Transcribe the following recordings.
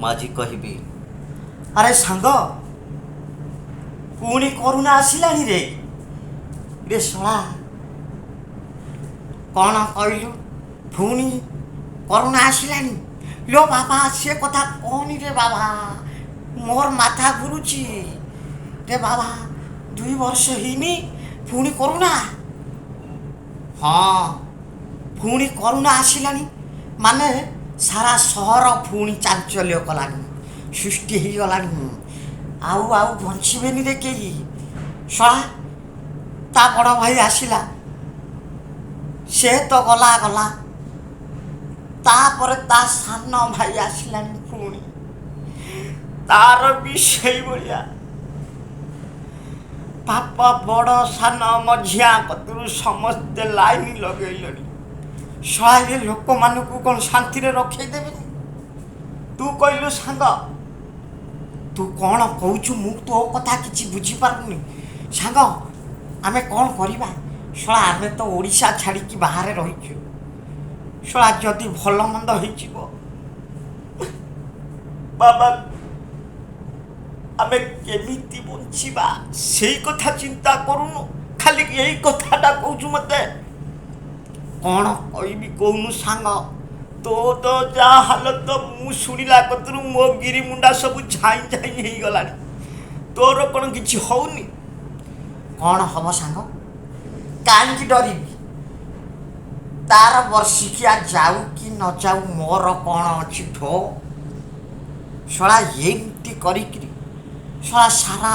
ମୁଁ ଆଜି କହିବି। ଆରେ ସାଙ୍ଗ, ପୁଣି କରୁଣା ଆସିଲାଣି ରେ। ରେ ଶଳା, କ'ଣ କହିଲୁ? ପୁଣି କରୁଣା ଆସିଲାଣି? ଲୋ ବାବା, ସେ କଥା କହନି ରେ ବାବା, ମୋର ମାଥା ଘୁରୁଛି ରେ ବାବା। 2 ବର୍ଷ ହେଇନି, ପୁଣି କରୁଣା। ହଁ, ପୁଣି କରୁଣା ଆସିଲାଣି ମାନେ ସାରା ସହର ପୁଣି ଚାଞ୍ଚଲ୍ୟ କଲାଣି, ସୃଷ୍ଟି ହେଇଗଲାଣି। ଆଉ ଆଉ ବଞ୍ଚିବେନି ରେ କେହି। ଶଳା, ତା ବଡ଼ ଭାଇ ଆସିଲା, ସେ ତ ଗଲା ଗଲା, ତାପରେ ତା ସାନ ଭାଇ ଆସିଲାଣି, ପୁଣି ତାର ବି ସେଇଭଳିଆ। ବାପା, ବଡ଼, ସାନ, ମଝିଆ କତିରୁ ସମସ୍ତେ ଲାଇନ ଲଗେଇଲେଣି। ଶଳା, ଏ ଲୋକମାନଙ୍କୁ କ'ଣ ଶାନ୍ତିରେ ରଖେଇ ଦେବେନି? ତୁ କହିଲୁ ସାଙ୍ଗ, ତୁ କ'ଣ କହୁଛୁ? ମୁଁ ତୋ କଥା କିଛି ବୁଝିପାରୁନି ସାଙ୍ଗ। ଆମେ କ'ଣ କରିବା? ଶଳା, ଆମେ ତ ଓଡ଼ିଶା ଛାଡ଼ିକି ବାହାରେ ରହିଛୁ। ଶଳା, ଯଦି ଭଲ ମନ୍ଦ ହେଇଯିବ ବାବା, ଆମେ କେମିତି ବଞ୍ଚିବା ସେଇ କଥା ଚିନ୍ତା କରୁନୁ, ଖାଲି ଏଇ କଥାଟା କହୁଛୁ ମତେ। କ'ଣ କହିବି କହୁନୁ ସାଙ୍ଗ? ତୋ ତ ଯାହା ହାଲତ, ମୁଁ ଶୁଣିଲା କତିରୁ ମୋ ଗିରି ମୁଣ୍ଡା ସବୁ ଝାଇଁ ଝାଇଁ ହେଇଗଲାଣି। ତୋର କ'ଣ କିଛି ହଉନି? କ'ଣ ହବ ସାଙ୍ଗ? କାହିଁକି ଡରିବି? ତାର ବର୍ଷିକିଆ ଯାଉ କି ନ ଯାଉ, ମୋର କ'ଣ ଅଛି ଠୋ। ଶଳା, ଏମିତି କରିକିରି ଶଳା ସାରା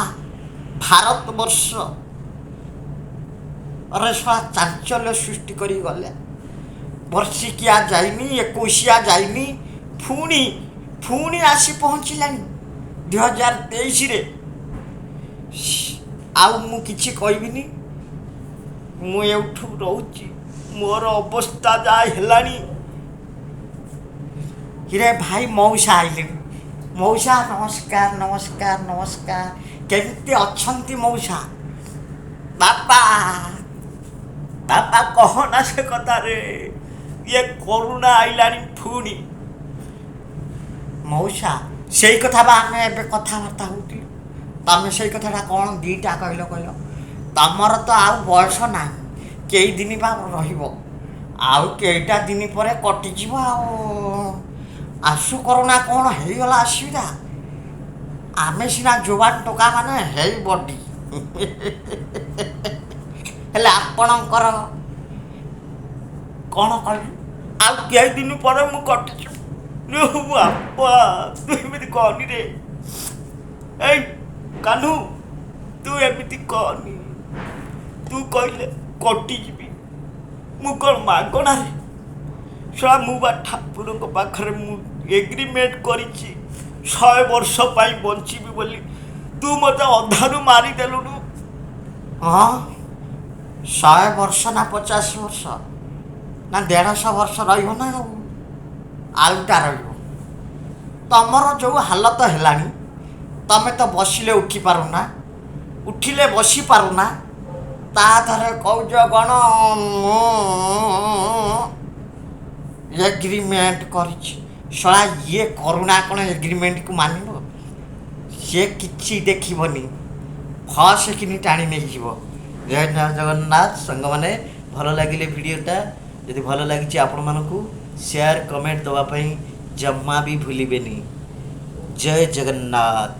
ଭାରତ ବର୍ଷ ଅରେ ଶଳା ଚାଞ୍ଚଲ୍ୟ ସୃଷ୍ଟି କରି ଗଲେ। ବର୍ଷିକିଆ ଯାଇନି, ଏକୋଇଶିଆ ଯାଇନି, ପୁଣି ପୁଣି ଆସି ପହଞ୍ଚିଲାଣି 2023ରେ। ଆଉ ମୁଁ କିଛି କହିବିନି, ମୁଁ ଏଇଠୁ ରହୁଛି। ମୋର ଅବସ୍ଥା ଯାହା ହେଲାଣି। ହିରେ ଭାଇ, ମଉସା ଆଇଲେଣି। ମଉସା, ନମସ୍କାର, ନମସ୍କାର, ନମସ୍କାର। କେମିତି ଅଛନ୍ତି ମଉସା? ବାପା, ବାପା, କହନା ସେ କଥାରେ, ଇଏ କରୁଣା ଆଇଲାଣି ପୁଣି। ମଉସା, ସେଇ କଥା ବା ଆମେ ଏବେ କଥାବାର୍ତ୍ତା ହେଉଥିଲୁ। ତମେ ସେଇ କଥାଟା କ'ଣ ଦୁଇଟା କହିଲ? କହିଲ, ତମର ତ ଆଉ ବୟସ ନାହିଁ, କେଇ ଦିନ ବା ରହିବ? ଆଉ କେଇଟା ଦିନ ପରେ କଟିଯିବ। ଆଉ ଆସୁ କରୁଣା, କ'ଣ ହେଇଗଲା ଅସୁବିଧା? ଆମେ ସିନା ଯୁବାନ ଟୋକା ମାନେ ହେଇ ବଡି, ହେଲେ ଆପଣଙ୍କର କ'ଣ କହିଲୁ? ଆଉ କେଇ ଦିନ ପରେ ମୁଁ କଟିଯିବି। ବାପା, ତୁ ଏମିତି କହନି ରେ। ଏଇ କାହ୍ନୁ, ତୁ ଏମିତି କହନି। ତୁ କହିଲେ କଟିଯିବି, ମୁଁ କ'ଣ ମାଗଣାରେ? ଶଳା, ମୁଁ ବା ଠାକୁରଙ୍କ ପାଖରେ ମୁଁ ଏଗ୍ରିମେଣ୍ଟ କରିଛି 100 ବର୍ଷ ପାଇଁ ବଞ୍ଚିବି ବୋଲି। ତୁ ମୋତେ ଅଧାରୁ ମାରିଦେଲୁଣୁ। ହଁ, 100 ବର୍ଷ ନା 50 ବର୍ଷ ନା 150 ବର୍ଷ ରହିବ ନା ଆଉ ଆଳୁଟା ରହିବ? ତମର ଯେଉଁ ହାଲତ ହେଲାଣି, ତମେ ତ ବସିଲେ ଉଠି ପାରୁନା, ଉଠିଲେ ବସି ପାରୁନା, ତା ଦେହରେ କହୁଛ କ'ଣ ମୁଁ ଏଗ୍ରିମେଣ୍ଟ କରିଛି। ଶଳା, ଇଏ କରୁଣା କ'ଣ ଏଗ୍ରିମେଣ୍ଟକୁ ମାନିବ? ସିଏ କିଛି ଦେଖିବନି, ଫସ୍ କିନି ଟାଣି ନେଇଯିବ। ଜୟ ଜଗନ୍ନାଥ ସାଙ୍ଗମାନେ। ଭଲ ଲାଗିଲେ ଭିଡ଼ିଓଟା, ଯଦି ଭଲ ଲାଗିଛି ଆପଣମାନଙ୍କୁ, ସେୟାର କମେଣ୍ଟ ଦେବା ପାଇଁ ଜମା ବି ଭୁଲିବେନି। ଜୟ ଜଗନ୍ନାଥ।